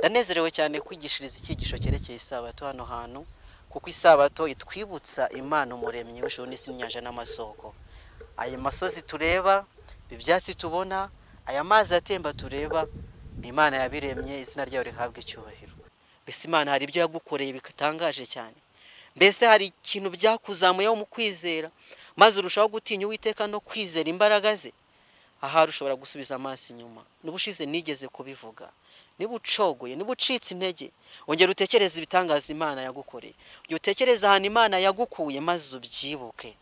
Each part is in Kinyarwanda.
Ndanezerewe cyane kwigishiriza icyigisho cyerekeye isabato hano hantu, kuko isabato itwibutsa Imana umuremyi w'ijuru n'isi n'inyanja n'amasoko. Aya masozi tureba, ibyatsi tubona, aya mazi atemba tureba, ni Imana yabiremye, izina ryayo rihabwa icyubahiro. Mbese Imana hari ibyo yagukoreye bitangaje cyane? Mbese hari ikintu byakuzamuyeho mu kwizera, maze urushaho gutinya Uwiteka no kwizera imbaraga ze? Ahari ushobora gusubiza amaso inyuma. N'ubushize nigeze kubivuga. Niba ucogoye, niba ucitse intege, ongera utekereze ibitangaza Imana yagukoreye. Ongera utekereze ahantu Imana yagukuye maze ubyibuke.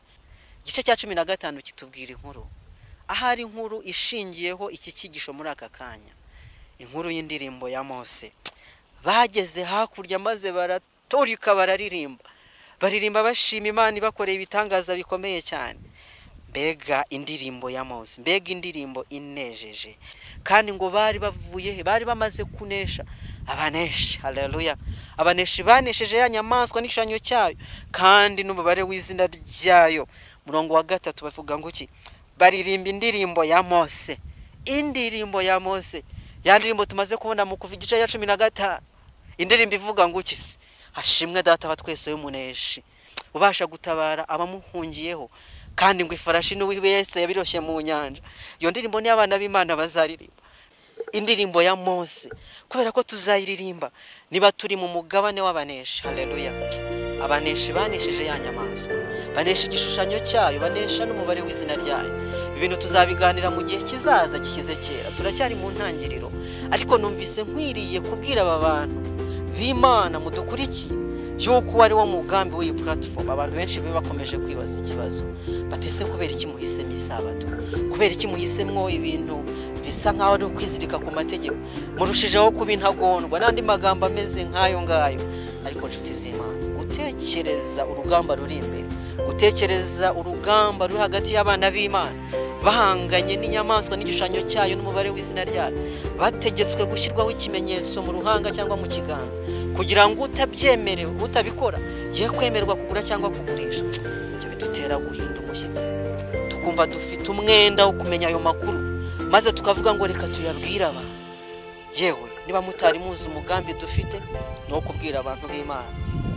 Igice cya 15 kitubwira inkuru. Ahari inkuru ishingiyeho iki cyigisho muri aka kanya. Inkuru y'indirimbo ya Mose. Bageze hakurya maze baraturika bararirimba. Baririmba bashima Imana ibakoreye ibitangaza bikomeye cyane. Mbega indirimbo ya Mose, mbega indirimbo inejeje. Kandi ngo bari bavuye he? Bari bamaze kunesha abaneshi. Haleluya. Abaneshi banesheje ya nyamaswa n'igishushanyo cyayo kandi n'umubare w'izina ryayo. Murongo wa 3 bavuga ngo iki? Baririmba indirimbo ya Mose. Indirimbo ya Mose. Ya ndirimbo tumaze kubona mu kuva igice cya 15. Indirimbo ivuga ngo iki se? Hashimwe Data wa twese w'umuneshi, ubasha gutabara abamuhungiyeho, kandi ngo ifarashi n'uwese yabiroshye mu nyanja. Iyo ndirimbo ni abana b'Imana bazaririmba. Indirimbo ya Mose, kubera ko tuzayiririmba niba turi mu mugabane w'abaneshi. Haleluya. Abaneshi banesheje ya nyamaswa, banesha igishushanyo cyayo, banesha n'umubare w'izina ryayo. Ibintu tuzabiganira mu gihe kizaza gishyize kera, turacyari mu ntangiriro. Ariko numvise nkwiriye kubwira aba bantu b'Imana mudukurikiye yuko ari wo mugambi w'iyi platform. Abantu benshi bakomeje kwibaza ikibazo batese: kubera iki muhisemo isabato? Kubera iki muhisemwo ibintu bisa nkaho ari ukwizirika ku mategeko, murushijeho kuba intagondwa n'andi magambo ameze nk'ayo ngayo? Ariko nshuti z'Imana, gutekereza urugamba ruri imbere, gutekereza urugamba ruri hagati y'abana b'Imana bahanganye n'inyamaswa n'igishushanyo cyayo n'umubare w'izina ryayo, bategetswe gushyirwaho ikimenyetso mu ruhanga cyangwa mu kiganza kugira ngo utabyemerewe, utabikora, ye kwemerwa kugura cyangwa kugurisha. Ibyo bidutera guhinda umushyitsi, tukumva dufite umwenda wo kumenya ayo makuru, maze tukavuga ngo reka tuyabwire abantu. Yewe, niba mutari muzi umugambi dufite, ni uwo kubwira abantu b'Imana,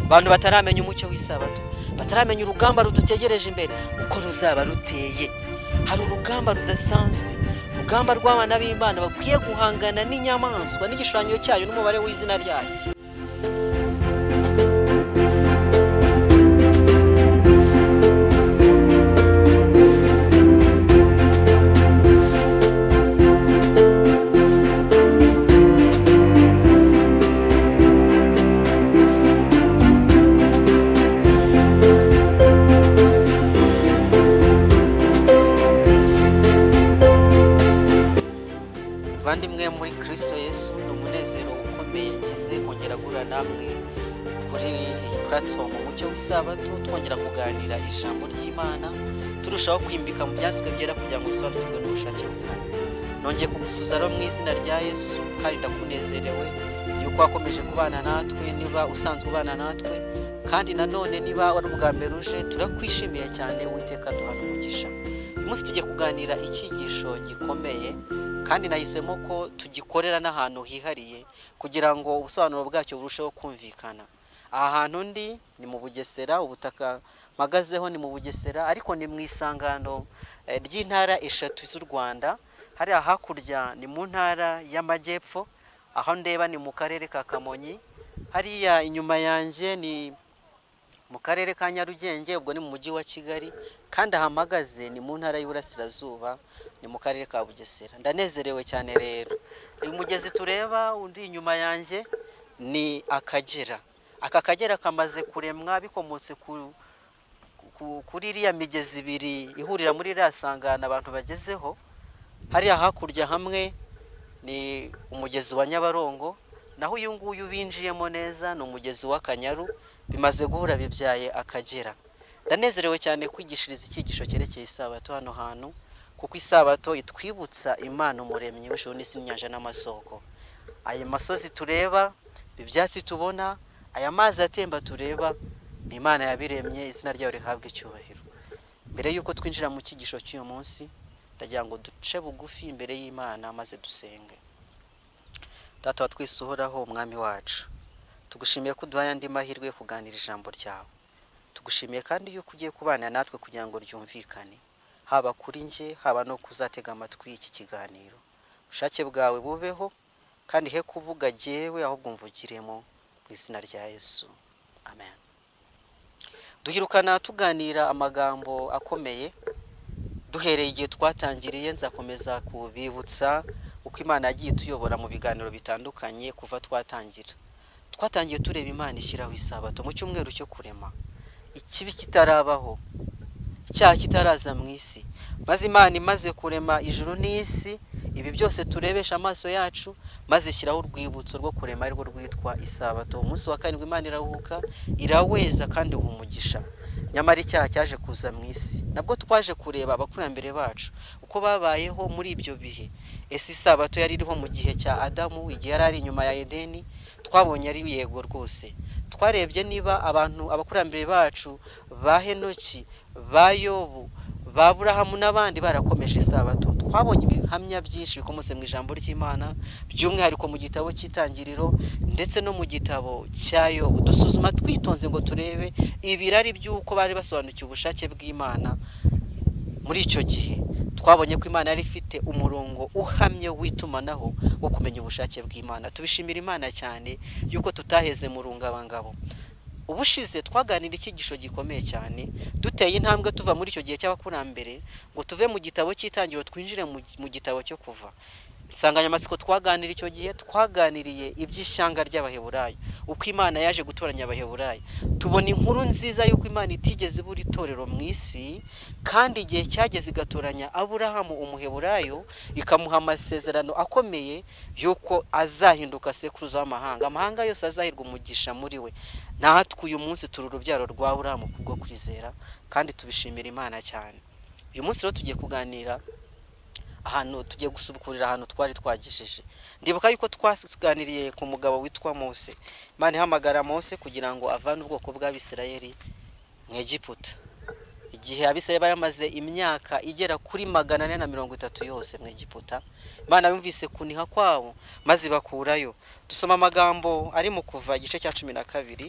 abantu bataramenya umucyo w'isabato, bataramenya urugamba rudutegereje imbere uko ruzaba ruteye. Hari urugamba rudasanzwe, urugamba rw'abana b'Imana bakwiye guhangana n'inyamaswa n'igishushanyo cyayo n'umubare w'izina ryayo. Bavandimwe muri Kristo Yesu, ni umunezero ukomeye ngize kongera guhura namwe kuri iyi platform Umucyo w'Isabato, twongera kuganira ijambo ry'Imana, turushaho kwimbika mu byanditswe byera kugira ngo dusobanukirwe n'ubushake bwayo. Nongeye kugusuhuza rero mu izina rya Yesu, kandi ndakunezerewe yuko wakomeje kubana natwe, niba usanzwe ubana natwe, kandi nanone niba wari ubwa mbere uje, turakwishimiye cyane. Uwiteka duhana umugisha. Uyu munsi tugiye kuganira icyigisho gikomeye, kandi nahisemo ko tugikorera n'ahantu hihariye kugira ngo ubusobanuro bwacyo burusheho kumvikana. Aha hantu ndi ni mu Bugesera, ubutaka mpagazeho ni mu Bugesera, ariko ni mu isangano ry'intara 3 z'u Rwanda. Hariya hakurya ni mu ntara y'Amajyepfo, aho ndeba ni mu karere ka Kamonyi, hariya inyuma yanjye ni mu karere ka Nyarugenge, ubwo ni mu mujyi wa Kigali, kandi ahamagaze ni mu ntara y'Iburasirazuba, ni mu karere ka Bugesera. Ndanezerewe cyane rero. Uyu mugezi tureba undi inyuma yanjye ni Akagera. Aka Kagera kamaze kuremwa bikomotse kuri iriya migezi ibiri ihurira muri iriya sangano abantu bagezeho. Hariya hakurya hamwe ni umugezi wa Nyabarongo, naho uyu nguyu binjiyemo neza ni umugezi w'Akanyaru, bimaze guhura bibyaye Akagera. Ndanezerewe cyane kwigishiriza icyigisho cyerekeye isabato hano hantu, kuko isabato itwibutsa Imana umuremyi w'ijuru n'isi n'inyanja n'amasoko. Aya masozi tureba, ibyatsi tubona, aya mazi atemba tureba, ni Imana yabiremye, izina ryayo rihabwa icyubahiro. Mbere yuko twinjira mu cyigisho cy'uyu munsi, ndagira ngo duce bugufi imbere y'Imana maze dusenge. Data wa twese uhoraho, Umwami wacu, tugushimiye ko uduhaye andi mahirwe yo kuganira ijambo ryawe. Tugushimiye kandi yuko ugiye kubana natwe kugira ngo ryumvikane, haba kuri njye, haba no kuzatega amatwi iki kiganiro. Ubushake bwawe bubeho, kandi he kuvuga jyewe ahubwo mvugiremo, mu izina rya Yesu, amen. Duhirukana tuganira amagambo akomeye, duhereye igihe twatangiriye. Nzakomeza kubibutsa uko Imana yagiye ituyobora mu biganiro bitandukanye kuva twatangira. Twatangiye tureba Imana ishyiraho isabato mu cyumweru cyo kurema, ikibi kitarabaho, icyaha kitaraza mu isi. Maze Imana imaze kurema ijuru n'isi, ibi byose turebesha amaso yacu, maze ishyiraho urwibutso rwo kurema, arirwo rwitwa isabato. Umunsi wa karindwi Imana iraruhuka, iraweza kandi iwuha umugisha. Nyamara icyaha cyaje kuza mu isi. Nabwo twaje kureba abakurambere bacu uko babayeho muri ibyo bihe. Ese isabato yari iriho mu gihe cya Adamu, igihe yari ari inyuma ya Edeni? Twabonye ari yego rwose. Twarebye niba abantu abakurambere bacu ba Henoki, ba Yobu, ba Aburahamu n'abandi barakomeje isabato. Twabonye ibihamya byinshi bikomotse mu ijambo ry'Imana, by'umwihariko mu gitabo cy'Itangiriro ndetse no mu gitabo cya Yobu. Dusuzuma twitonze ngo turebe ibirari by'uko bari basobanukiwe ubushake bw'Imana muri icyo gihe. Twabonye ko Imana yari ifite umurongo uhamye w'itumanaho wo kumenya ubushake bw'Imana. Tubishimira Imana cyane yuko tutaheze mu rungabangabo. Ubushize twaganira icyigisho gikomeye cyane, duteye intambwe tuva muri icyo gihe cy'abakurambere ngo tuve mu gitabo cy'Itangiriro twinjire mu gitabo cyo Kuva. Insanganyamatsiko twaganira icyo gihe, twaganiriye iby'ishyanga ry'Abaheburayo, uko Imana yaje gutoranya Abaheburayo. Tubona inkuru nziza y'uko Imana itigeze ibura itorero mu isi, kandi igihe cyageze igatoranya Aburahamu umuheburayo, ikamuha amasezerano akomeye y'uko azahinduka sekuruza w'amahanga, amahanga yose azahirwa umugisha muri we. Natwe uyu munsi turi urubyaro rwa Aburahamu kubwo kwizera, kandi tubishimira Imana cyane. Uyu munsi rero tugiye kuganira ahantu, tugiye gusubukurira ahantu twari twagejeje. Ndibuka yuko twaganiriye ku mugabo witwa Mose. Imana ihamagara Mose kugira ngo avane ubwoko bw'Abisirayeli mu Egiputa. Igihe Abisirayeli bari bamaze imyaka igera kuri 430 yose mu Egiputa, Imana yumvise kuniha kwabo maze ibakurayo. Dusoma amagambo ari mu Kuva igice cya 12.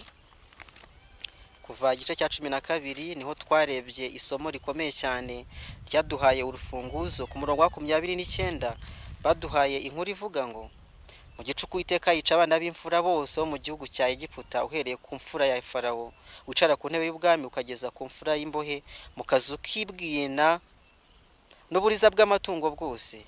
Kuva igice cya 12 niho twarebye isomo rikomeye cyane ryaduhaye urufunguzo. Ku murongo wa 29 baduhaye inkuru ivuga ngo: mu gicuku Uwiteka yica abana b'imfura bose bo mu gihugu cya Egiputa, uhereye ku mfura ya Farawo wicara ku ntebe y'ubwami ukageza ku mfura y'imbohe mu kazu k'ibwina n'uburiza bw'amatungo bwose.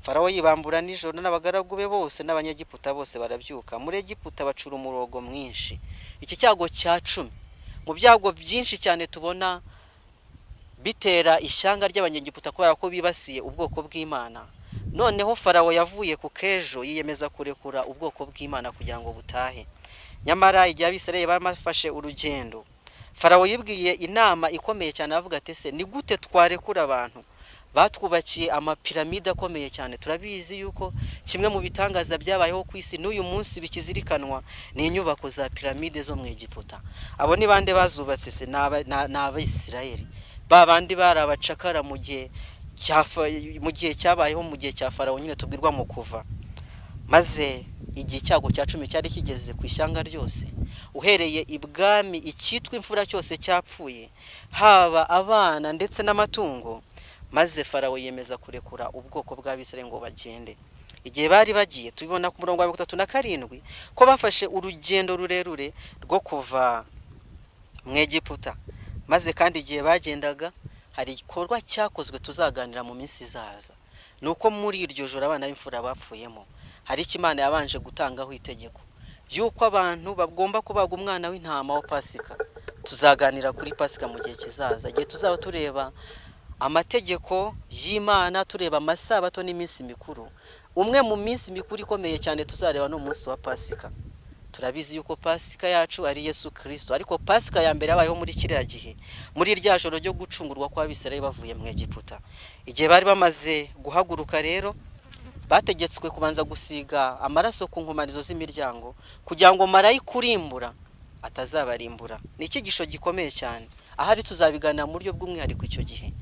Farawo yibambura nijoro n'abagaragu be bose n'abanyegiputa bose barabyuka. Muri Egiputa bacura umurogo mwinshi. Iki cyago cya 10 mu byago byinshi cyane tubona bitera ishyanga ry'abanyegiputa kubera ko bibasiye ubwoko bw'Imana. Noneho Farawo yavuye ku kejo yiyemeza kurekura ubwoko bw'Imana kugira ngo butahe. Nyamara igihe Abisirayeli bafashe urugendo, Farawo yibwiye inama ikomeye cyane avuga ati: ese ni gute twarekura abantu batwubakiye amapiramide akomeye cyane? Turabizi yuko kimwe mu bitangaza byabayeho ku isi n'uyu munsi bikizirikanwa ni inyubako za piramide zo mu Egiputa. Abo ni bande bazubatse se? Ni Abisirayeli, ba bandi bari abacakara mu gihe cyabayeho, mu gihe cya Farawo nyine tubwirwa mu Kuva. Maze igihe icyago cya 10 cyari kigeze ku ishyanga ryose, uhereye ibwami icyitwa imfura cyose cyapfuye, haba abana ndetse n'amatungo. Maze Farawo yemeza kurekura ubwoko bw'Abisirayeli ngo bagende. Igihe bari bagiye, tubibona ku murongo wa 37 ko bafashe urugendo rurerure rwo kuva mu Egiputa. Maze kandi igihe bagendaga hari igikorwa cyakozwe tuzaganira mu minsi izaza. Nuko muri iryo joro abana b'imfura bapfuyemo, hari icyo Imana yabanje gutangaho itegeko yuko abantu bagomba kubaga umwana w'intama wa Pasika. Tuzaganira kuri Pasika mu gihe kizaza, igihe tuzaba tureba amategeko y'Imana, tureba amasabato n'iminsi mikuru. Umwe mu minsi mikuru ikomeye cyane tuzareba no munsi wa Pasika. Turabizi yuko Pasika yacu ari Yesu Kristo, ariko Pasika ya mbere yabayeho muri kiriya gihe, muri rya joro ryo gucungurwa kw'Abisirayeli bavuye mu Egiputa. Igihe bari bamaze guhaguruka rero, bategetswe kubanza gusiga amaraso ku nkomanizo z'imiryango kugira ngo marayika urimbura atazabarimbura. Ni icyigisho gikomeye cyane, ahari tuzabiganira mu buryo bw'umwihariko icyo gihe,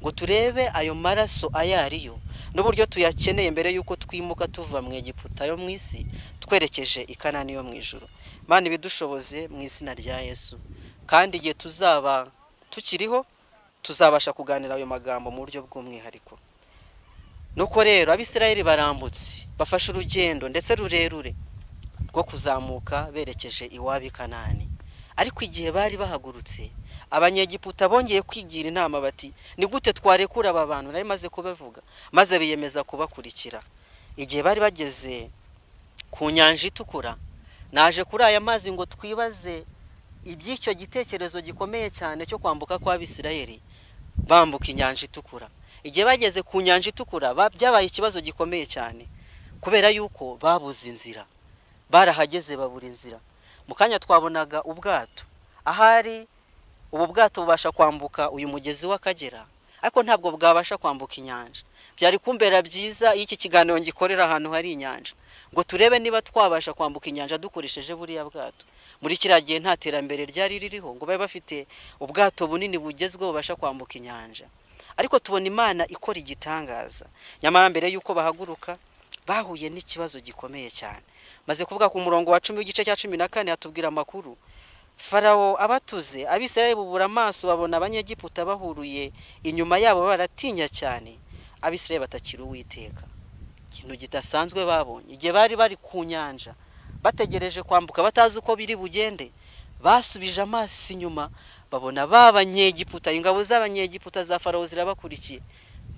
ngo turebe ayo maraso ayo ariyo n'uburyo tuyakeneye mbere y'uko twimuka tuva mu Egiputa yo mu isi twerekeje i Kanani yo mu ijuru. Imana ibidushoboze mu izina rya Yesu, kandi igihe tuzaba tukiriho tuzabasha kuganira ayo magambo mu buryo bw'umwihariko. Nuko rero Abisirayeli barambutse, bafashe urugendo ndetse rurerure rwo kuzamuka berekeje iwabo i Kanani. Ariko igihe bari bahagurutse, Abanyegiputa bongeye kwigira inama bati ni gute twarekura aba bantu? Nari maze kubavuga. Maze biyemeza kubakurikira. Igihe bari bageze ku nyanja itukura, naje kuri aya mazi ngo twibaze iby'icyo gitekerezo gikomeye cyane cyo kwambuka kw'Abisirayeli bambuka inyanja itukura. Igihe bageze ku nyanja itukura byabaye ikibazo gikomeye cyane, kubera yuko babuze inzira. Barahageze babura inzira. Mu kanya twabonaga ubwato, ahari ubu bwato bubasha kwambuka uyu mugezi w'Akagera, ariko ntabwo bwabasha kwambuka inyanja. Byari kumbera byiza iyo iki kiganiro ngikorera ahantu hari inyanja, ngo turebe niba twabasha kwambuka inyanja dukoresheje buriya bwato. Muri kiriya gihe nta terambere ryari ririho ngo babe bafite ubwato bunini bugezweho bubasha kwambuka inyanja. Ariko tubona Imana ikora igitangaza. Nyamara mbere y'uko bahaguruka bahuye n'ikibazo gikomeye cyane. Maze kuvuga ku murongo wa 10 w'igice cya 14 hatubwira amakuru. Farawo abatuze, Abisirayeli bubura amaso babona Abanyegiputa bahuruye inyuma yabo baratinya cyane. Abisirayeli batakira Uwiteka. Ikintu kidasanzwe babonye igihe bari bari ku nyanja bategereje kwambuka batazi uko biri bugende, basubije amaso inyuma babona b'Abanyegiputa, ingabo z'Abanyegiputa za Farawo zirabakurikiye.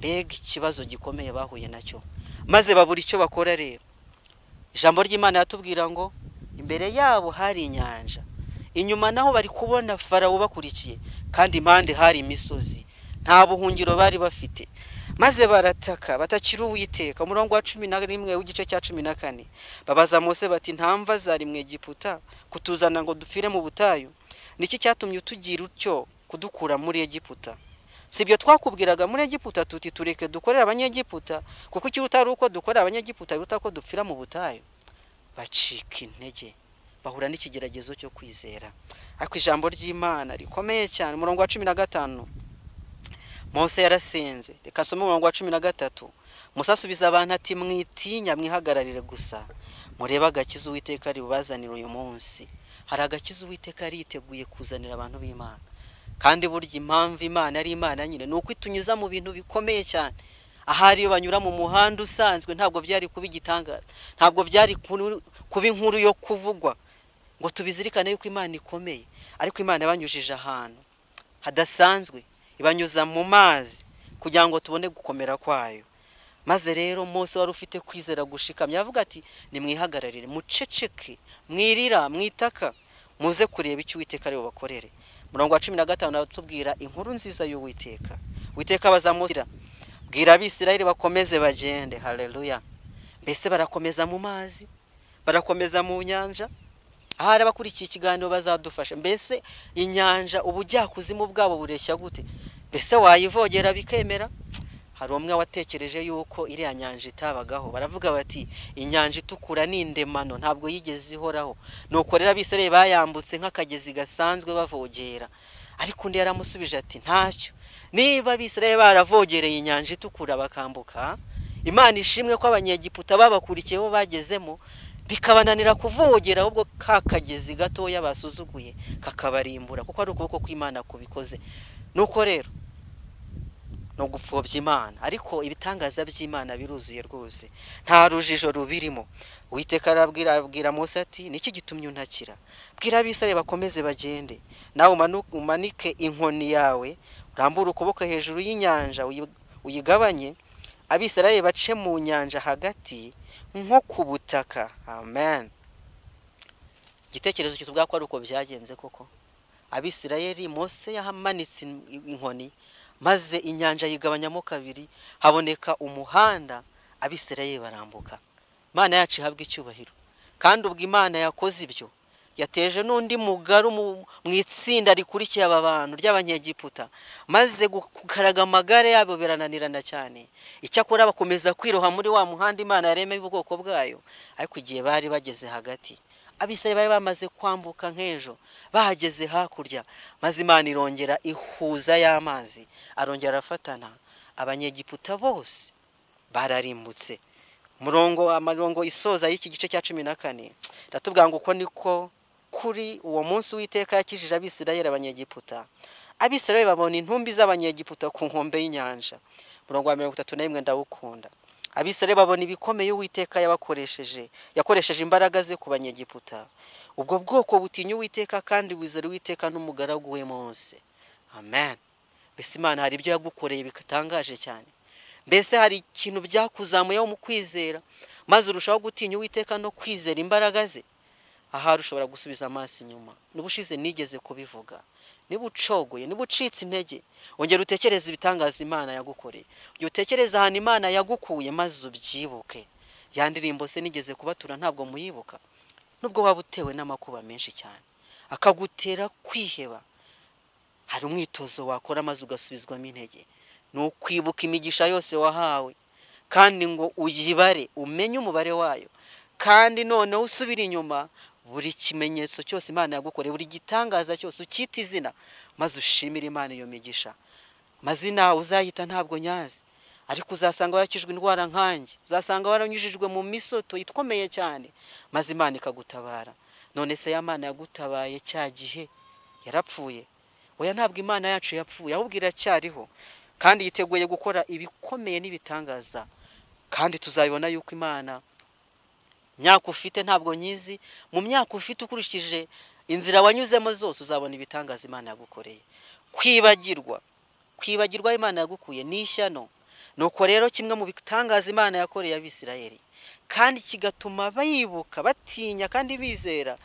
Mbega ikibazo gikomeye bahuye nacyo, maze babura icyo bakora. Rero ijambo ry'Imana yatubwira ngo imbere yabo hari inyanja, inyuma naho bari kubona Farawo bakurikiye, kandi impande hari imisozi, nta buhungiro bari bafite. Maze barataka batakira Uwiteka. Umurongo wa 11 w'igice cya 14 babaza Mose bati nta mva zari mu Egiputa kutuzana ngo dupfire mu butayu? Niki cyatumye utugira utyo kudukura muri Egiputa? Sibyo twakubwiraga muri Egiputa tuti tureke dukorera Abanyegiputa, kuko icyo utari uko dukorera Abanyegiputa biruta ko dupfira mu butayu. Bacika intege, bahura n'ikigeragezo cyo kwizera. Ariko ijambo ry'Imana rikomeye cyane, umurongo wa 15 Mose yarasenze. Reka nsome umurongo wa 13. Mose asubiza abantu ati mwitinya, mwihagararire gusa, murebe agakiza Uwiteka ari bubazanire uyu munsi. Hari agakiza Uwiteka yari yiteguye kuzanira abantu b'Imana. Kandi burya impamvu Imana ari Imana nyine ni uko itunyuza mu bintu bikomeye cyane. Ahari iyo banyura mu muhanda usanzwe ntabwo byari kuba igitangaza, ntabwo byari kuba inkuru yo kuvugwa ngo tubizirikane yuko Imana ikomeye. Ariko Imana yabanyujije ahantu hadasanzwe, ibanyuza mu mazi kugira ngo tubone gukomera kwayo. Maze rero Mose wari ufite kwizera gushikamye avuga ati nimwihagararire, muceceke, mwirira, mwitaka, muze kureba icyo Uwiteka ari bubakorere. Murongo wa 15 aratubwira inkuru nziza y'Uwiteka. Uwiteka bazamutira, bwira Abisirayeli bakomeze bagende. Haleluya. Mbese barakomeza mu mazi, barakomeza mu nyanja. Ahari abakurikiye ikiganiro bazadufasha. Mbese inyanja ubujyakuzimu bwabo bureshya gute? Mbese wayivogera bikemera? Hari umwe watekereje yuko iriya nyanja itabagaho. Baravuga bati inyanja itukura ni indemano, ntabwo yigeze ihoraho. Nuko rero Abisirayeli bayambutse nk'akagezi gasanzwe bavogera. Ariko undi yaramusubije ati ntacyo, niba Abisirayeli baravogereye inyanja itukura bakambuka, Imana ishimwe ko Abanyegiputa babakurikiyeho bagezemo bikabananira kuvogera, ahubwo ka kagezi gatoya basuzuguye kakabarimbura, kuko ari ukuboko kw'Imana kubikoze. Nuko rero no gupfobya Imana, ariko ibitangaza by'Imana biruzuye rwose, nta rujijo rubirimo. Uwiteka arabwira Mose ati niki gitumye untakira? Bwira Abisirayeli bakomeze bagende, nawe umanike inkoni yawe, urambure ukuboko hejuru y'inyanja uyigabanye, Abisirayeli bace mu nyanja hagati nko ku butaka. Amen. Igitekerezo kitubwira ko ari uko byagenze koko. Abisirayeli, Mose yahamanitse inkoni maze inyanja yigabanyamo kabiri, haboneka umuhanda, Abisirayeli barambuka. Imana yacu ihabwa icyubahiro. Kandi ubwo Imana yakoze ibyo, yateje n'undi mugaru mu itsinda rikurikiye aba bantu ry'Abanyegiputa, maze gukaraga amagare yabo birananirana cyane. Icyakora bakomeza kwiroha muri wa muhanda Imana yaremeye ubwoko bwayo. Ariko igihe bari bageze hagati, Abisirayeli bari bamaze kwambuka nk'ejo, bahageze hakurya, maze Imana irongera ihuza y'amazi, arongera arafatana. Abanyegiputa bose Bararimbutse. Murongo amarongo isoza y'iki gice cya 14 ndatubwira ngo uko niko kuri uwo munsi Uwiteka yakijije Abisirayeli Abanyegiputa. Abisirayeli babona intumbi z'Abanyegiputa ku nkombe y'inyanja. Murongo wa 31 ndawukunda. Abisirayeli babona ibikomeye Uwiteka yabakoresheje, yakoresheje imbaraga ze ku Banyegiputa. Ubwo bwoko butinya Uwiteka kandi bwizera Uwiteka n'umugaragu we Mose. Amen. Mbese Imana hari ibyo yagukoreye bitangaje cyane? Mbese hari ikintu byakuzamuyeho mu kwizera maze urushaho gutinya Uwiteka no kwizera imbaraga ze? Ahari ushobora gusubiza amaso inyuma. N'ubushize nigeze kubivuga. Niba ucogoye, niba ucitse intege, ongera utekereze ibitangaza Imana yagukoreye. Ongera utekereze ahantu Imana yagukuye maze ubyibuke. Ya ndirimbo se nigeze kubatura ntabwo muyibuka? Nubwo waba utewe n'amakuba menshi cyane akagutera kwiheba, hari umwitozo wakora maze ugasubizwamo intege. Ni ukwibuka imigisha yose wahawe, kandi ngo uyibare, umenye umubare wayo, kandi noneho usubire inyuma buri kimenyetso cyose Imana yagukoreye, buri gitangaza cyose ukita izina, maze ushimire Imana iyo migisha. Amazina uzayita ntabwo nyazi, ariko uzasanga warakijwe indwara nkanjye, uzasanga waranyujijwe mu misoto ikomeye cyane, maze Imana ikagutabara. None se ya Mana yagutabaye cya gihe yarapfuye? Oya, ntabwo Imana yacu yapfuye, ahubwo iracyariho kandi yiteguye gukora ibikomeye n'ibitangaza. Kandi tuzabibona yuko Imana, myaka ufite ntabwo nyizi, mu myaka ufite ukurikije inzira wanyuzemo zose uzabona ibitangaza Imana yagukoreye. Kwibagirwa Imana yagukuye ni ishyano. Nuko rero kimwe mu bitangaza Imana yakoreye Abisirayeli kandi kigatuma bayibuka, batinya kandi bizera,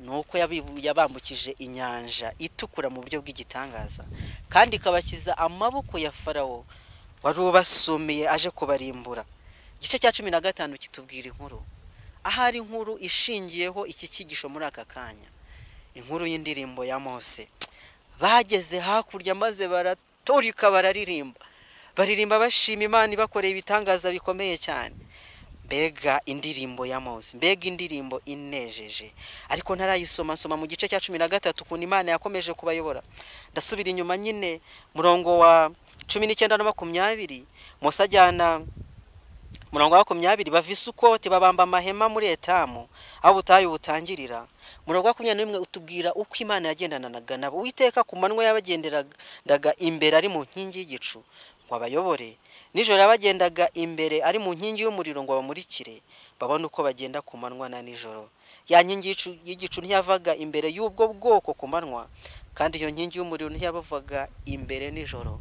nuko yabambukije inyanja itukura mu buryo bw'igitangaza, kandi ikabakiza amaboko ya Farawo wari ubasumiye aje kubarimbura. Igice cya 15 kitubwira inkuru, ahari inkuru ishingiyeho iki cyigisho muri aka kanya, inkuru y'indirimbo ya Mose. Bageze hakurya maze baraturika bararirimba, baririmba bashima Imana ibakoreye ibitangaza bikomeye cyane. Mbega indirimbo ya Mose, mbega indirimbo inejeje. Ariko ntarayisoma, nsoma mu gice cya 13 ukuntu Imana yakomeje kubayobora. Ndasubira inyuma nyine murongo wa 19 na 20, Mose ajyana murongo wa 20 bava i Sukoti babamba amahema muri Etamu aho ubutayu butangirira. Murongo wa 21 utubwira uko Imana yagendanaga nabo. Uwiteka ku manywa yabagenderaga imbere ari mu nkingi y'igicu ngo abayobore, nijoro yabagendaga imbere ari mu nkingi y'umuriro ngo abamurikire, babone uko bagenda ku manywa na nijoro. Ya nkingi y'igicu ntiyavaga imbere y'ubwo bwoko ku manywa, kandi iyo nkingi y'umuriro ntiyabavaga imbere nijoro.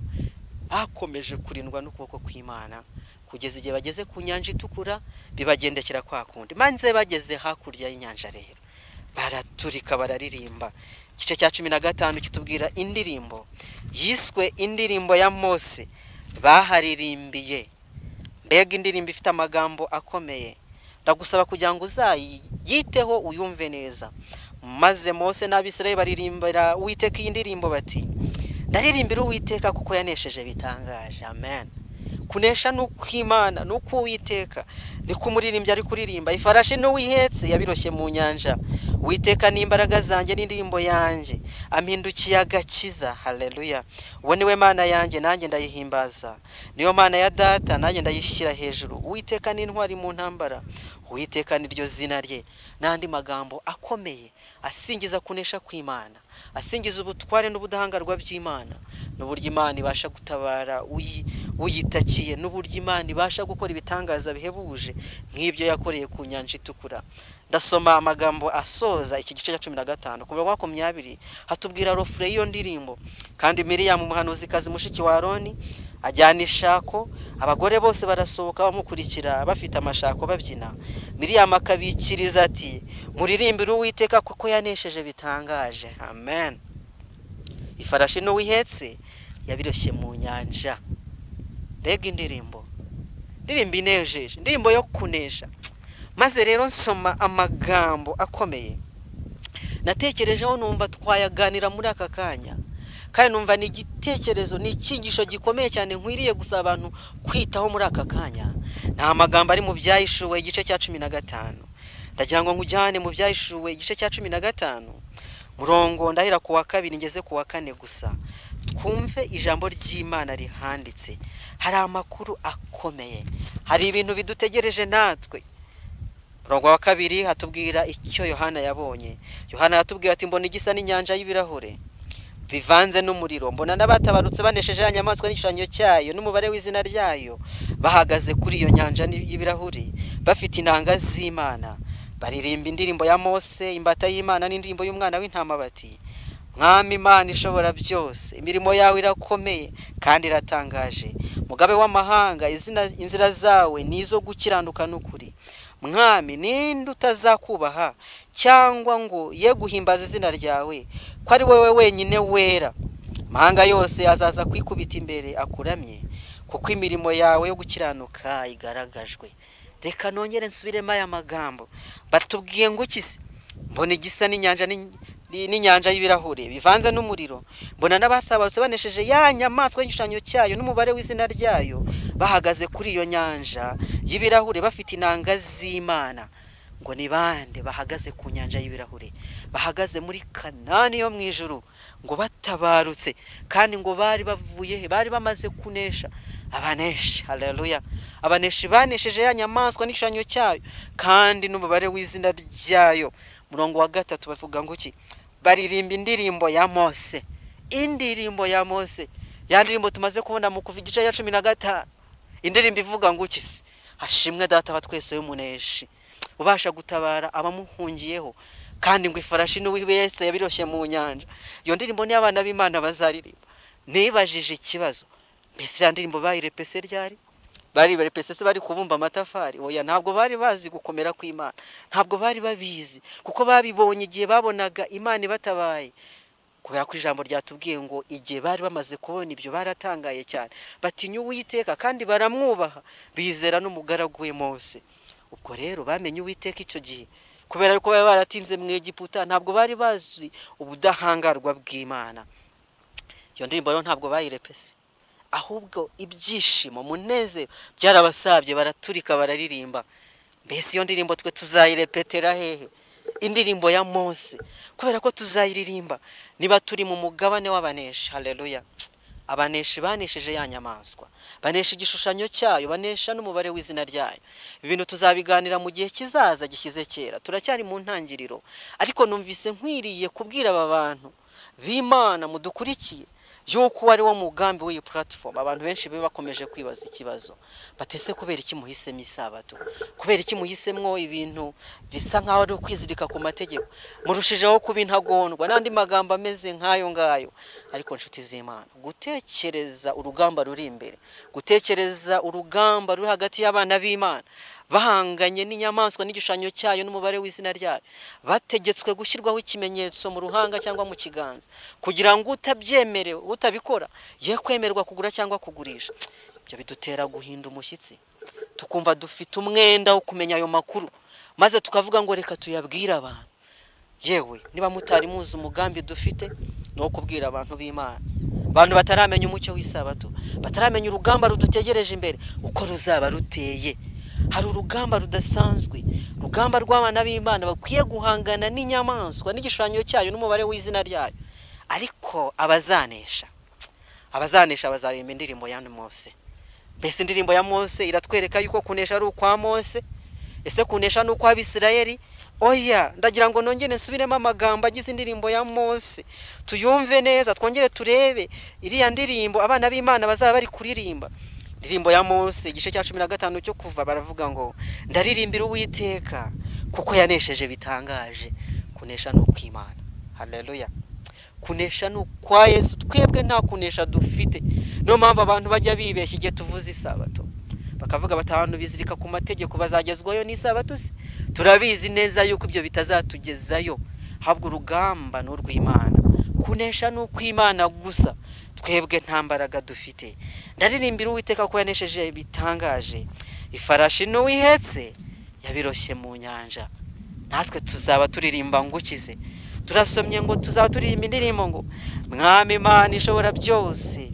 Bakomeje kurindwa n'ukuboko kw'Imana kugeza igihe bageze ku nyanja itukura, bibagendekera kwa kundi. Maze bageze hakurya y'inyanja rero baraturika bararirimba. Igice cya 15 kitubwira indirimbo yiswe indirimbo ya Mose baharirimbiye. Mbega indirimbo ifite amagambo akomeye. Ndagusaba kugira ngo uzayiteho uyumve neza. Maze Mose n'Abisirayeli baririmbira Uwiteka iyi ndirimbo bati: ndaririmbira Uwiteka kuko yanesheje bitangaje. Amen. Kunesha n'ukw'Imana n'ukw'Uwiteka, niko umuririmbyi ari kuririmba. Ifarashi n'uwihetse yabiroshye mu nyanja. Uwiteka ni imbaraga zanjye n'indirimbo yanjye, ampindukiye agakiza. Haleluya. Uwo niwe Mana yanjye, nanjye ndayihimbaza, niyo Mana ya data, nanjye ndayishyira hejuru. Uwiteka ni intwari mu ntambara, Uwiteka niryo zina rye. N'andi magambo akomeye asingiza kunesha kw'Imana, asingiza ubutware n'ubudahangarwa by'Imana, n'uburyo Imana ibasha gutabara uyitakiye, n'uburyo Imana ibasha gukora ibitangaza bihebuje nk'ibyo yakoreye ku nyanja itukura. Ndasoma amagambo asoza iki gice cya 15 ku murongo wa 20, hatubwira rofure y'iyo ndirimbo. Kandi Miriyamu umuhanuzikazi mushiki wa Aroni ajyana ishako, abagore bose barasohoka bamukurikira bafite amashako babyina. Miriyamu akabikiriza ati: muririmbire Uwiteka kuko yanesheje bitangaje. Amen. Ifarashi n'uwihetse yabiroshye mu nyanja. Mbega indirimbo, indirimbo inejeje, indirimbo yo kunesha. Maze rero nsoma amagambo akomeye natekerejeho, numva twayaganira muri aka kanya, kandi numva ni igitekerezo, ni icyigisho gikomeye cyane nkwiriye gusaba abantu kwitaho muri aka kanya. Ni amagambo ari mu Byahishuwe igice cya 15. Ndagira ngo nkujyane mu Byahishuwe igice cya 15 murongo ndahera ku wa 2 ngeze ku wa 4 gusa. Twumve ijambo ry'Imana rihanditse. Hari amakuru akomeye, hari ibintu bidutegereje natwe. Murongo wa 2 hatubwira icyo Yohana yabonye. Yohana yatubwiye ati mbona igisa n'inyanja y'ibirahure bivanze n'umuriro, mbona n'abatabarutse banesheje ya nyamaswa n'igishushanyo cyayo n'umubare w'izina ryayo, bahagaze kuri iyo nyanja y'ibirahuri bafite inanga z'Imana, baririmba indirimbo ya Mose, imbata y'Imana n'indirimbo y'umwana w'intama bati Mwami Imana ishobora byose, imirimo yawe irakomeye kandi iratangaje. Mugabe w'amahanga, inzira zawe ni izo gukiranuka n'ukuri. Mwami, ninde utazakubaha cyangwa ngo ye guhimbaza izina ryawe, ko ari wowe wenyine wera? Amahanga yose azaza kwikubita imbere akuramye, kuko imirimo yawe yo gukiranuka igaragajwe. Reka nongere nsubiremo aya magambo. Batubwiye ngo iki se? Mbona igisa n'inyanja y'ibirahure bivanze n'umuriro, mbona n'abatabarutse banesheje ya nyamaswa y'igishushanyo cyayo n'umubare w'izina ryayo, bahagaze kuri iyo nyanja y'ibirahure bafite inanga z'Imana. Ngo ni bande bahagaze ku nyanja y'ibirahure? Bahagaze muri Kanani yo mu ijuru, ngo batabarutse, kandi ngo bari bavuye he? Bari bamaze kunesha. Abaneshi, haleluya, abaneshi banesheje ya nyamaswa n'igishushanyo cyayo kandi n'umubare w'izina ryayo. Murongo wa 3 bavuga ngo iki? Baririmba indirimbo ya Mose. Indirimbo ya Mose, ya ndirimbo tumaze kubona mu Kuva igice cya 15. Indirimbo ivuga ngo iki se? Hashimwe Data wa twese w'umuneshi, ubasha gutabara abamuhungiyeho, kandi ngo ifarashi n'uwese yabiroshye mu nyanja. Iyo ndirimbo ni abana b'Imana bazaririmba. Nibajije ikibazo, mbese ya ndirimbo bayirepese ryari? Bari barepese se bari kubumba amatafari? Oya, ntabwo bari bazi gukomera kw'Imana, ntabwo bari babizi, kuko babibonye igihe babonaga Imana ibatabaye. Kubera ko ijambo ryatubwiye ngo igihe bari bamaze kubona ibyo baratangaye cyane, batinya Uwiteka kandi baramwubaha, bizera n'umugaragu we Mose. Ubwo rero bamenye Uwiteka icyo gihe, kubera ko bari baratinze mu Egiputa, ntabwo bari bazi ubudahangarwa bw'Imana. Iyo ndirimbo rero ntabwo bayirepese, ahubwo ibyishimo munezero byarabasabye, baraturika bararirimba. Mbese iyo ndirimbo twe tuzayirepetera hehe? Indirimbo ya Mose, kubera ko tuzayiririmba niba turi mu mugabane w'abaneshi. Haleluya. Abaneshi banesheje ya nyamaswa, banesha igishushanyo cyayo, banesha n'umubare w'izina ryayo. Ibintu tuzabiganira mu gihe kizaza gishyize kera, turacyari mu ntangiriro. Ariko numvise nkwiriye kubwira aba bantu b'Imana mudukurikiye yuko ari wo mugambi w'iyi platform. Abantu benshi be bakomeje kwibaza ikibazo, batese kubera iki muhisemo isabato? Kubera iki muhisemwo ibintu bisa nkaho ari ukwizirika ku mategeko, murushijeho kuba intagondwa n'andi magambo ameze nk'ayo ngayo? Ariko nshuti z'Imana, gutekereza urugamba ruri imbere, gutekereza urugamba ruri hagati y'abana b'Imana bahanganye n'inyamaswa n'igishushanyo cyayo n'umubare w'izina ryayo, bategetswe gushyirwaho ikimenyetso mu ruhanga cyangwa mu kiganza, kugira ngo utabyemerewe, utabikora ye kwemerwa kugura cyangwa kugurisha. Ibyo bidutera guhinda umushyitsi, tukumva dufite umwenda wo kumenya ayo makuru, maze tukavuga ngo reka tuyabwire abantu. Yewe, niba mutari muzi umugambi dufite, ni uwo kubwira abantu b'Imana, abantu bataramenya umucyo w'isabato, bataramenya urugamba rudutegereje imbere uko ruzaba ruteye. Hari urugamba rudasanzwe, urugamba rw'abana b'Imana bakwiye guhangana n'inyamaswa n'igishushanyo cyayo n'umubare w'izina ryayo. Ariko abazanesha bazaririmba indirimbo ya Mose. Mbese indirimbo ya Mose iratwereka yuko kunesha ari ukwa Mose? Ese kunesha ni ukw'Abisirayeli? Oya, ndagira ngo nongere nsubiremo amagambo agize indirimbo ya Mose, tuyumve neza, twongere turebe iriya ndirimbo abana b'Imana bazaba bari kuririmba. Indirimbo ya Mose igice cya 15 cyo Kuva, baravuga ngo ndaririmbira Uwiteka kuko yanesheje bitangaje. Kunesha ni ukw'Imana. Haleluya. Kunesha ni ukwa Yesu, twebwe nta kunesha dufite. Niyo mpamvu abantu bajya bibeshya igihe tuvuze isabato, bakavuga bati abantu bizirika ku mategeko bazagezwayo n'isabato se? Turabizi neza yuko ibyo bitazatugezayo, habwo urugamba ni urw'Imana. Kunesha ni ukw'Imana gusa, twebwe nta mbaraga dufite. Ndaririmbira Uwiteka ko yanesheje bitangaje, ifarashi n'uwihetse yabiroshye mu nyanja. Natwe tuzaba turirimba ngo ukize. Turasomye ngo tuzaba turirimba indirimbo ngo Mwami Imana ishobora byose,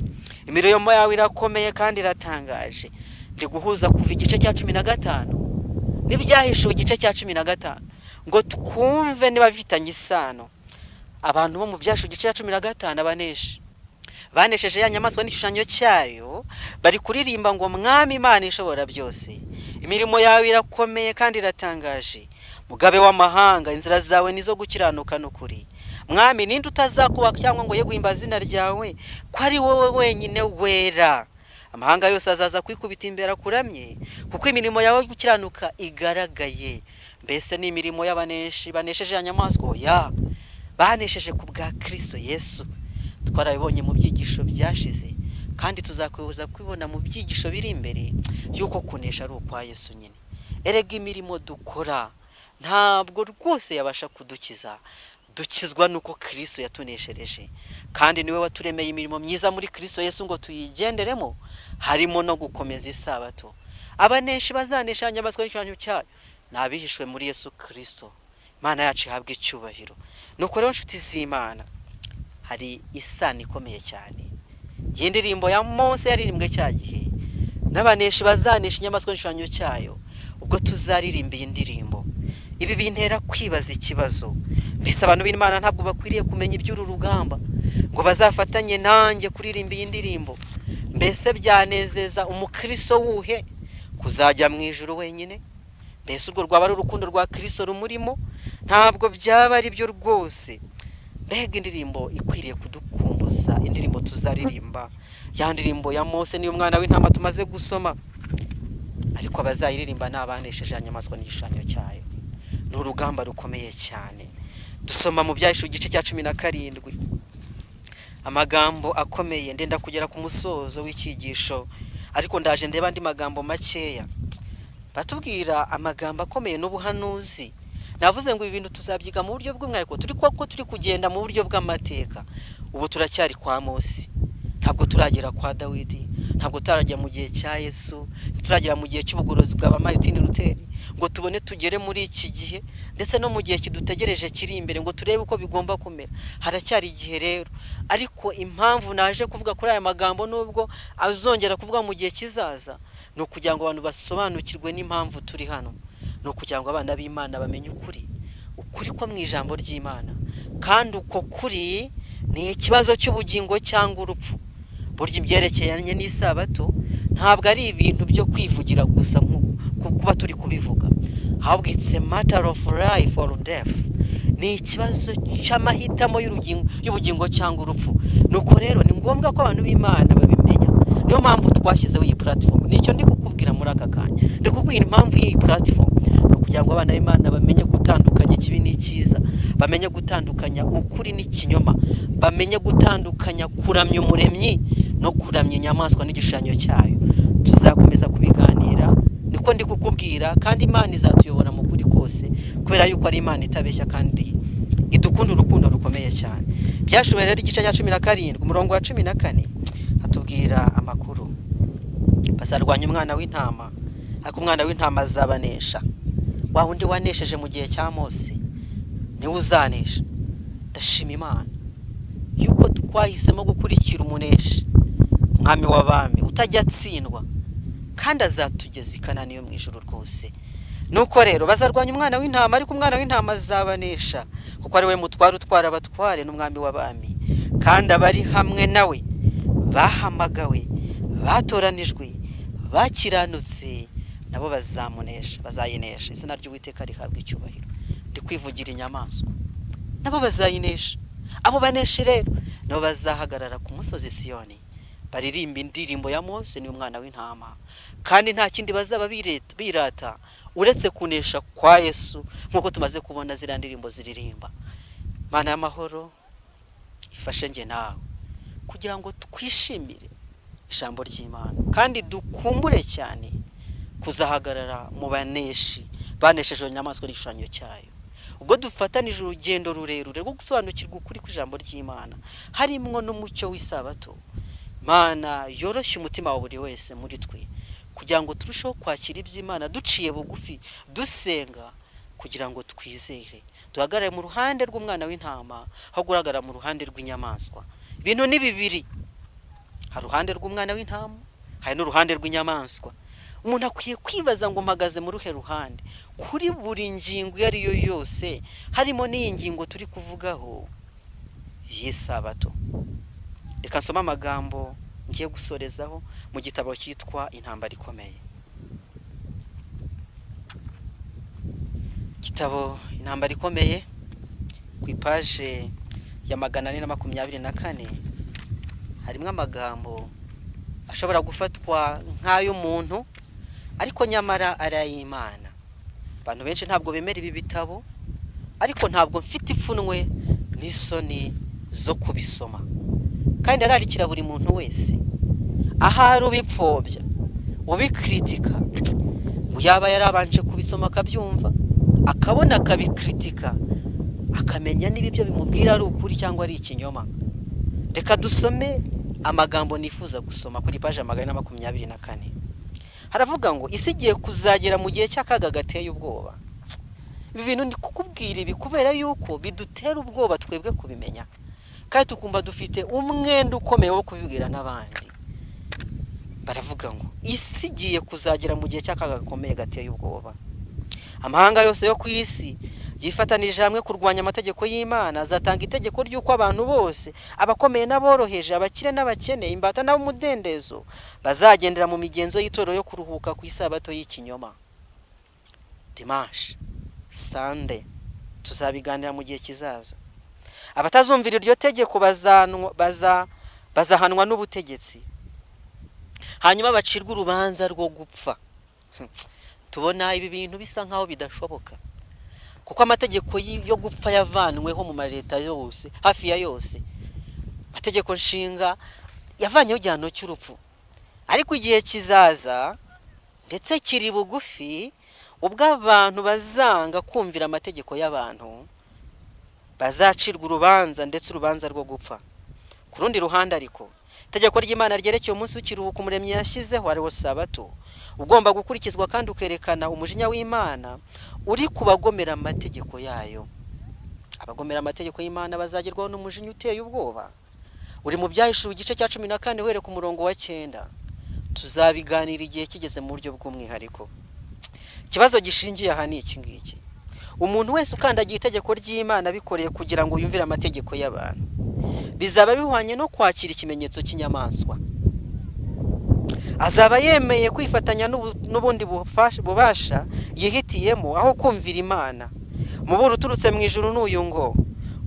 imirimo yawe irakomeye kandi iratangaje. Ndi guhuza Kuva igice cya 15 n'ibyahishuwe igice cya 15 ngo twumve niba bifitanye isano. Abantu bo mu byahishuwe igice cya 15 abaneshi Banesheje ya nyamaswa n'igishushanyo cyayo, bari kuririmba ngo Mwami Imana ishobora byose, imirimo yawe irakomeye kandi iratangaje, mugabe w'amahanga, inzira zawe nizo gukiranuka n'ukuri. Mwami, ninde utazakuba cyangwa ngo ye guhimbaza izina ryawe, ko ari wowe wenyine wera? Amahanga yose azaza kwikubita imbere akuramye, kuko imirimo yawe yo gukiranuka igaragaye. Mbese ni imirimo y'abaneshi banesheje ya nyamaswa? Oya, banesheje ku bwa Kristo Yesu. Twarabibonye mu byigisho byashize, kandi tuzakubuza kubibona mu byigisho biri imbere, yuko kunesha ari ukwa Yesu nyine. Erega imirimo dukora ntabwo rwose yabasha kudukiza, dukizwa nuko Kristo yatuneshereje, kandi niwe waturemeye imirimo myiza muri Kristo Yesu ngo tuyigenderemo, harimo no gukomeza isabato. Abaneshi bazanesha inyamaswa n'igishushanyo cyayo ni abihishwe muri Yesu Kristo. Imana yacu ihabwe icyubahiro. Nuko rero nshuti z'Imana, hari isano ikomeye cyane y'indirimbo ya Mose yaririmbwe cya gihe n'abaneshi bazanesha inyamaswa n'igishushanyo cyayo, ubwo tuzaririmba iyi ndirimbo. Ibi bintera kwibaza ikibazo: mbese abantu b'Imana ntabwo bakwiriye kumenya iby'uru rugamba ngo bazafatanye nanjye kuririmba iyi ndirimbo? Mbese byanezeza umukristo wuhe kuzajya mu ijuru wenyine? Mbese urwo rwaba ari urukundo rwa Kristo rumurimo? Ntabwo byaba ari byo rwose. Mbega indirimbo ikwiriye kudukumbuza, indirimbo tuzaririmba, ya ndirimbo ya Mose niyo mwana w'intama tumaze gusoma, ariko abazayiririmba ni abanesheje inyamaswa n'igishushanyo cyayo. Ni urugamba rukomeye cyane. Dusoma mu Byahishuwe igice cya 17 amagambo akomeye. Ndenda kugera ku musozo w'icyigisho, ariko ndaje ndeba andi magambo makeya. Batubwira amagambo akomeye n'ubuhanuzi. Navuze ngo ibi bintu tuzabyiga mu buryo bw'umwihariko, turi ko turi kugenda mu buryo bw'amateka. Ubu turacyari kwa Mose, ntabwo turagera kwa Dawidi, ntabwo turagera mu gihe cya Yesu, turagera mu gihe cy'ubugorozi bwa Martin Luther ngo tubone tugere muri iki gihe, ndetse no mu gihe kidutegereje kiri imbere ngo turebe uko bigomba kumera. Haracyari igihe rero. Ariko impamvu naje kuvuga kuri aya magambo, nubwo azongera kuvuga mu gihe kizaza, ni ukugira ngo abantu basobanukirwe n'impamvu turi hano, ni ukugira ngo abana b'Imana bamenye ukuri, ukuri ko mu ijambo ry'Imana. Kandi uko kuri ni ikibazo cy'ubugingo cyangwa urupfu. Burya ibyerekeranye n'isabato ntabwo ari ibintu byo kwivugira gusa kuba turi kubivuga, ahubwo it's a matter of life or death. Ni ikibazo cy'amahitamo y'ubugingo cyangwa urupfu. Nuko rero ni ngombwa ko abantu b'Imana babimenya. Niyo mpamvu twashyizeho iyi platform. Nicyo ndi kukubwira muri aka kanya, ndi kukubwira impamvu y'iyi platform, ni ukugira ngo abana b'Imana bamenye gutandukanya ikibi n'icyiza, bamenye gutandukanya ukuri n'ikinyoma, bamenye gutandukanya kuramya umuremyi no kuramya inyamaswa n'igishushanyo cyayo. Tuzakomeza kubiganira, niko ndi kukubwira, kandi Imana izatuyobora mu kuri kose, kubera yuko ari Imana itabeshya kandi idukunda urukundo rukomeye cyane. Byashuwe rero igice cya 17 umurongo wa 14 hatubwira amakuru. Bazarwanya umwana w'intama, ariko umwana w'intama azabanesha. Wa wundi wanesheje mu gihe cya Mose niwe uzanesha. Ndashima Imana yuko twahisemo gukurikira umuneshi, umwami w'abami utajya atsindwa, kandi azatugeza i Kanani yo mu ijuru rwose. Nuko rero bazarwanya umwana w'intama, ariko umwana w'intama azabanesha, kuko ari we mutware utwara abatware n'umwami w'abami, kandi abari hamwe nawe bahamagawe, batoranijwe, bakiranutse, nabo bazamunesha, bazayinesha. Izina ry'Uwiteka rihabwa icyubahiro. Ndi kwivugira inyamaswa, nabo bazayinesha. Abo baneshe rero nabo bazahagarara ku musozi Siyoni, baririmba indirimbo ya Mose ni umwana w'intama, kandi nta kindi bazaba birata uretse kunesha kwa Yesu, nkuko tumaze kubona ziriya ndirimbo ziririmba. Mana y'amahoro ifashe nge nawe kugira ngo twishimire ijambo ry'Imana, kandi dukumbure cyane kuzahagarara mu baneshi banesheje inyamaswa n'igishushanyo cyayo. Ubwo dufatanije urugendo rurerure rwo gusobanukirwa ukuri kw'ijambo ry'Imana, harimwo n'umucyo w'isabato. Mana yoroshye umutima wa buri wese muri twe, kugira ngo turusheho kwakira iby'Imana duciye bugufi, dusenga kugira ngo twizere, duhagarare mu ruhande rw'umwana w'intama aho guhagarara mu ruhande rw'inyamaswa. Ibintu ni bibiri, hari uruhande rw'umwana w'intama, hari n'uruhande rw'inyamaswa. Umuntu akwiye kwibaza ngo mpagaze mu ruhe ruhande kuri buri ngingo iyo ari yo yose, harimo n'iyi ngingo turi kuvugaho y'isabato. Reka nsome amagambo ngiye gusorezaho mu gitabo cyitwa Intambara Ikomeye. Igitabo Intambara Ikomeye ku ipaje ya 424 harimo amagambo ashobora gufatwa nk'ay'umuntu ariko nyamara ari ay'Imana. Abantu benshi ntabwo bemera ibi bitabo, ariko ntabwo mfite ipfunwe n'isoni zo kubisoma, kandi ararikira buri muntu wese ahari ubipfobya ubikritika, ngo yaba yarabanje kubisoma akabyumva, akabona akabikritika, akamenya niba ibyo bimubwira ari ukuri cyangwa ari ikinyoma. Reka dusome amagambo nifuza gusoma kuri paje 424. Haravuga ngo isi igiye kuzagera mu gihe cy'akaga gateye ubwoba. Ibi bintu ndi kukubwira ibi kubera yuko bidutera ubwoba twebwe kubimenya, kandi tukumva dufite umwenda ukomeye wo kubibwira n'abandi. Baravuga ngo isi igiye kuzagera mu gihe cy'akaga gakomeye gateye ubwoba. Amahanga yose yo ku isi yifatanije hamwe kurwanya amategeko y'Imana, azatanga itegeko ry'uko abantu bose, abakomeye n'aboroheje, abakire n'abakene, imbata n'ab'umudendezo, bazagendera mu migenzo y'itorero yo kuruhuka ku isabato y'ikinyoma. Dimanche, Sunday, tuzabiganira mu gihe kizaza. Abatazumvira iryo tegeko bazahanwa n'ubutegetsi, hanyuma bacirwe urubanza rwo gupfa. Tubona ibi bintu bisa nkaho bidashoboka, kuko amategeko yo gupfa yavanweho mu mareta yose, hafi ya yose. Amategeko nshinga yavanyeho igihano cy'urupfu, ariko igihe kizaza ndetse kiri bugufi, ubwo abantu bazanga kumvira amategeko y'abantu bazacirwa urubanza, ndetse urubanza rwo gupfa. Ku rundi ruhande ariko, itegeko ry'Imana ryerekeye umunsi w'ikiruhuko Umuremyi yashyizeho, ariwo Sabato, ugomba gukurikizwa kandi ukerekana umujinya w'Imana uri kubagomera amategeko yayo. Abagomera amategeko y'Imana bazagerwaho n'umujinya uteye ubwoba. Uri mu Byahishuwe igice cya 14 uhereye ku murongo wa 9. Tuzabiganira igihe kigeze mu buryo bw'umwihariko. Ikibazo gishingiye aha ni iki ngiki: umuntu wese ukandagiye itegeko ry'Imana abikoreye kugira ngo yumvire amategeko y'abantu, bizaba bihwanye no kwakira ikimenyetso cy'inyamaswa. Azaba yemeye kwifatanya n'ubundi bubasha yihitiyemo aho kumvira Imana. Umuburo uturutse mu ijuru n'uyu ngo: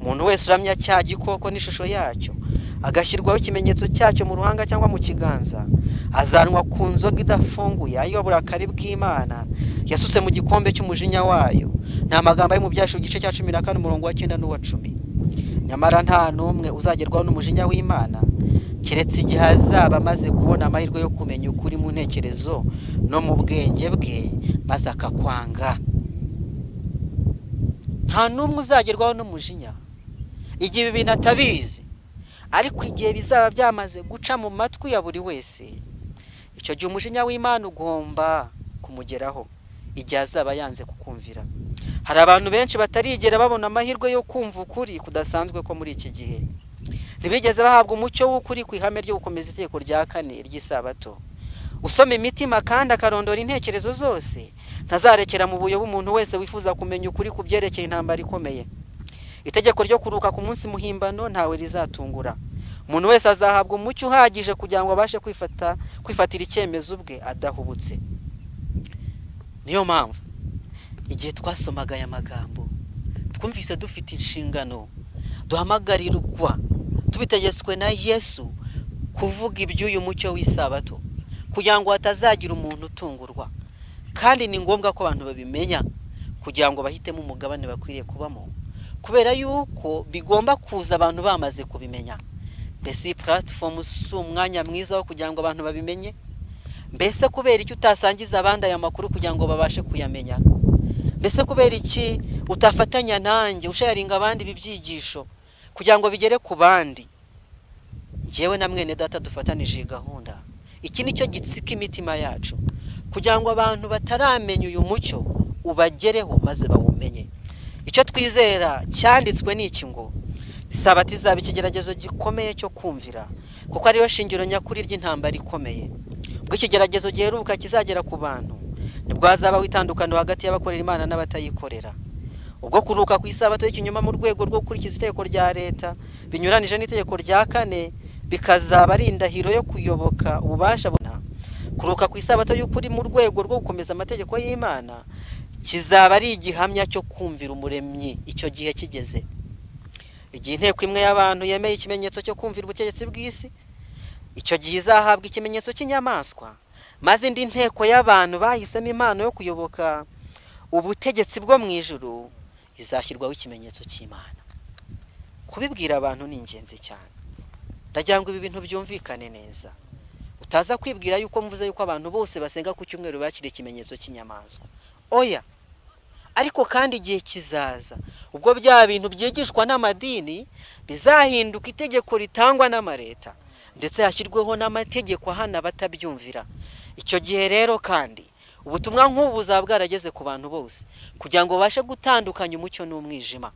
umuntu wese uramya cya gikoko n'ishusho yacyo, agashyirwaho ikimenyetso cyacyo mu ruhanga cyangwa mu kiganza, azanwa ku nzoga idafunguye ariyo burakari bw'Imana yasutse mu gikombe cy'umujinya wayo. Ni amagambo ari mu Byahishuwe igice cya 14 umurongo wa 9 n'uwa 10. Nyamara nta n'umwe uzagerwaho n'umujinya w'Imana keretse igihe azaba amaze kubona amahirwe yo kumenya ukuri mu ntekerezo no mu bwenge bwe, maze akakwanga. Nta n'umwe uzagerwaho n'umujinya igihe ibi bintu atabizi, ariko igihe bizaba byamaze guca mu matwi ya buri wese, icyo gihe umujinya w'Imana ugomba kumugeraho igihe azaba yanze kukumvira. Hari abantu benshi batarigera babona amahirwe yo kumva ukuri kudasanzwe ko muri iki gihe. Ntibigeze bahabwa umucyo w'ukuri ku ihame ryo gukomeza itegeko rya 4 ry'isabato. Usoma imitima kandi akarondora intekerezo zose, ntazarekera mu buyobe umuntu wese wifuza kumenya ukuri ku byerekeye intambara ikomeye. Itegeko ryo kuruhuka ku munsi muhimbano ntawe rizatungura. Umuntu wese azahabwa umucyo uhagije kugira ngo abashe kwifatira icyemezo ubwe adahubutse. Niyo mpamvu igihe twasomaga aya magambo twumvise dufite inshingano, duhamagarirwa tubitegetswe na Yesu kuvuga iby'uyu mucyo w'isabato, kugira ngo hatazagira umuntu utungurwa. Kandi ni ngombwa ko abantu babimenya kugira ngo bahitemo umugabane bakwiriye kubamo, kubera yuko bigomba kuza abantu bamaze kubimenya. Mbese iyi platform si umwanya mwiza wo kugira ngo abantu babimenye? Mbese kubera iki utasangiza abandi aya makuru kugira ngo babashe kuyamenya? Mbese kubera iki utafatanya nanjye usharinga abandi ibi byigisho kugira ngo bigere ku bandi? Njyewe na mwene data dufatanije iyi gahunda. Iki nicyo gitsika imitima yacu, kugira ngo abantu bataramenya uyu mucyo ubagereho maze bawumenye. Icyo twizera cyanditswe ni iki ngo: Isabato izaba ikigeragezo gikomeye cyo kumvira, kuko ariyo shingiro nyakuri ry'intambara ikomeye. Ubwo ikigeragezo giheruka kizagera ku bantu, nibwo hazabaho itandukaniro hagati y'abakorera Imana n'abatayikorera. Ubwo kuruhuka ku isabato y'ikinyoma mu rwego rwo gukurikiza itegeko rya leta binyuranije n'itegeko rya 4 bikazaba ari indahiro yo kuyoboka ububasha kuruhuka ku isabato y'ukuri mu rwego rwo gukomeza amategeko y'Imana, kizaba ari igihamya cyo kumvira umuremyi icyo gihe kigeze. Igihe inteko imwe y'abantu yemeye ikimenyetso cyo kumvira ubutegetsi bw'isi, icyo gihe izahabwa ikimenyetso cy'inyamaswa, maze indi nteko y'abantu bahisemo impano yo kuyoboka ubutegetsi bwo mu ijuru izashyirwaho ikimenyetso cy'Imana. Kubibwira abantu ni ingenzi cyane. Ndagira ngo ibi bintu byumvikane neza. Utaza kwibwira yuko mvuze yuko abantu bose basenga ku cyumweru bakira ikimenyetso cy'inyamaswa. Oya. Ariko kandi igihe kizaza ubwo bya bintu byigishwa n'amadini bizahinduka itegeko ritangwa n'amareta, ndetse hashyirweho n'amategeko ahana batabyumvira. Icyo gihe rero kandi ubutumwa nk'ubu buzaba bwarageze ku bantu bose kugira ngo babashe gutandukanya umucyo n'umwijima.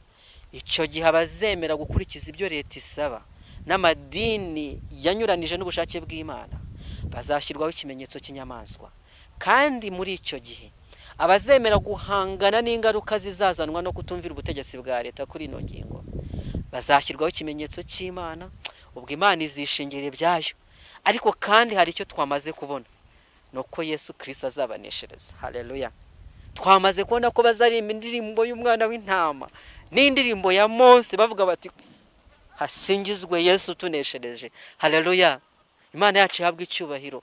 Icyo gihe abazemera gukurikiza ibyo leta isaba n'amadini yanyuranije n'ubushake bw'Imana bazashyirwaho ikimenyetso cy'inyamaswa. Kandi muri icyo gihe abazemera guhangana n'ingaruka zizazanwa no kutumvira ubutegetsi bwa leta kuri ino ngingo bazashyirwaho ikimenyetso cy'Imana. Ubwo Imana izishingira ibyayo. Ariko kandi hari icyo twamaze kubona, nuko Yesu Kristo azabaneshereza. Haleluya. Twamaze kubona ko bazaririmba indirimbo y'umwana w'intama n'indirimbo ya Mose, bavuga bati hasingizwe Yesu tuneshereje. Haleluya. Imana yacu ihabwe icyubahiro.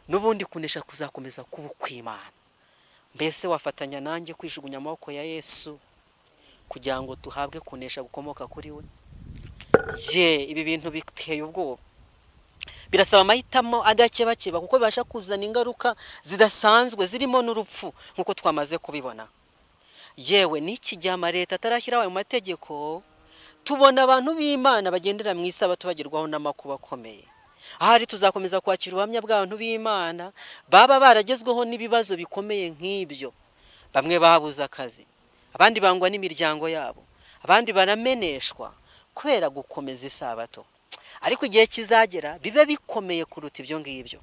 N'ubundi kunesha kuzakomeza kuba kw'Imana. Mbese wafatanya nanjye kwijugunya amaboko ya Yesu kugira ngo tuhabwe kunesha gukomoka kuri we? Ye, ibi bintu biteye ubwoba. Birasaba amahitamo adakebakeba kuko bibasha kuzana ingaruka zidasanzwe zirimo n'urupfu nk'uko twamaze kubibona. Yewe n'iki gihe amareta atarashyiraho ayo mategeko, tubona abantu b'Imana bagendera mu isabato bagerwaho n'amakuba akomeye. Ahari tuzakomeza kwakira ubuhamya bw'abantu b'Imana baba baragezweho n'ibibazo bikomeye nk'ibyo. Bamwe babuze akazi, abandi bangwa n'imiryango yabo, abandi barameneshwa kubera gukomeza isabato. Ariko igihe kizagera bibe bikomeye kuruta ibyo ngibyo.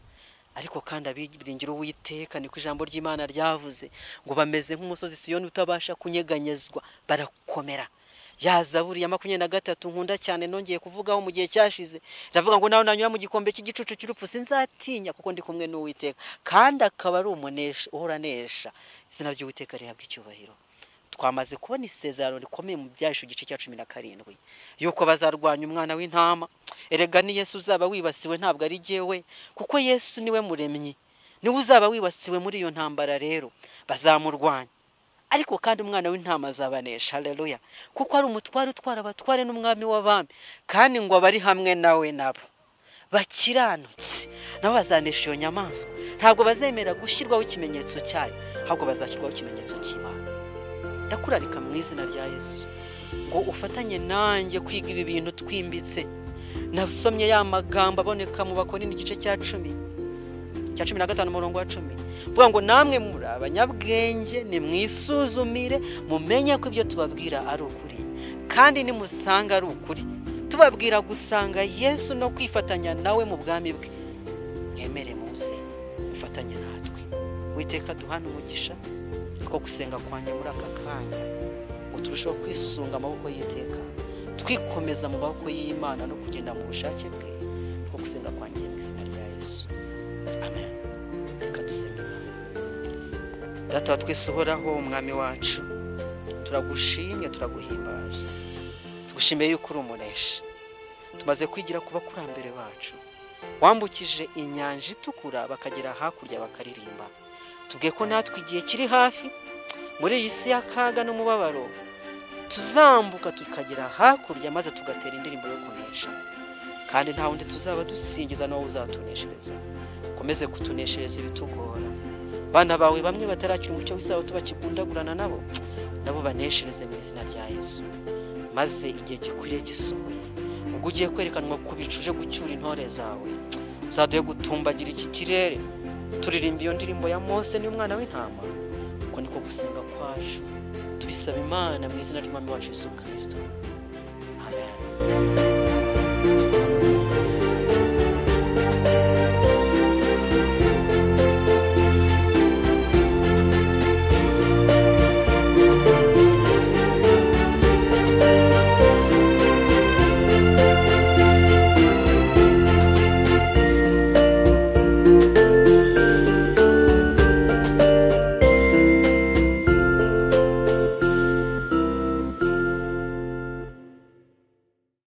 Ariko kandi abiringira Uwiteka, niko ijambo ry'Imana ryavuze ngo bameze nk'umusozi Siyoni utabasha kunyeganyezwa, barakomera. Ya Zaburi ya 23 nkunda cyane nongeye kuvugaho mu gihe cyashize, iravuga ngo nawe nanyura mu gikombe cy'igicucu cy'urupfu sinzatinya kuko ndi kumwe n'Uwiteka, kandi akaba ari umunesha uhora anesha. Izina ry'Uwiteka rihabwa icyubahiro. Twamaze kubona isezerano rikomeye mu Byahishuwe igice cya 17 yuko bazarwanya umwana w'intama. Erega ni Yesu uzaba wibasiwe, ntabwo ari jyewe, kuko Yesu niwe muremyi, niwe uzaba wibasiwe muri iyo ntambara. Rero bazamurwanya, ariko kandi umwana w'intama azabanesha. Haleluya. Kuko ari umutware utwara abatware n'umwami w'abami, kandi ngo abari hamwe nawe nabo bakiranutse nabo bazanesha iyo nyamaswa. Ntabwo bazemera gushyirwaho ikimenyetso cyayo, ahubwo bazashyirwaho ikimenyetso cy'Imana. Ndakurarika mu izina rya Yesu ngo ufatanye nanjye kwiga ibi bintu twimbitse. Nasomye ya magambo aboneka mu Bakorinto igice cya 10 cya 15 umurongo wa 10, vuga ngo namwe muri abanyabwenge nimwisuzumire mumenye ko ibyo tubabwira ari ukuri, kandi nimusanga ari ukuri tubabwira gusanga Yesu no kwifatanya nawe mu bwami bwe, mwemere muze mufatanye natwe. Uwiteka duhana umugisha. Niko gusenga kwanjye muri aka kanya ngo turusheho kwisunga amaboko y'Iteka, twikomeza mu maboko y'Imana no kugenda mu bushake bwe. Niko gusenga kwanjye mu izina rya Yesu. Amen. Reka dusenge Imana. Data wa twese uhoraho, umwami wacu, turagushimye, turaguhimbaje, tugushimiye yuko uri umunesha. Tumaze kwigira ku bakurambere bacu, wambukije inyanja itukura bakagera hakurya bakaririmba. Tubwiye ko natwe igihe kiri hafi muri iyi si y'akaga n'umubabaro tuzambuka tukagera hakurya, maze tugatera indirimbo yo kunesha. Kandi nta wundi tuzaba dusingiza n'uwo uzatuneshereza. Ukomeze kutuneshereza ibitugora. Bana bawe bamwe batarakira umucyo w'isabato bakigundagurana nabo, nabo baneshereze mu izina rya Yesu. Maze igihe gikwiriye gisohoye, ubwo ugiye kwerekanwa ku bicu uje gucyura intore zawe, uzaduhe gutumbagira iki kirere turirimba iyo ndirimbo ya Mose n'umwana w'intama. Uko niko gusenga kwacu, tubisaba Imana mu izina ry'Umwami wacu Yesu Kristo.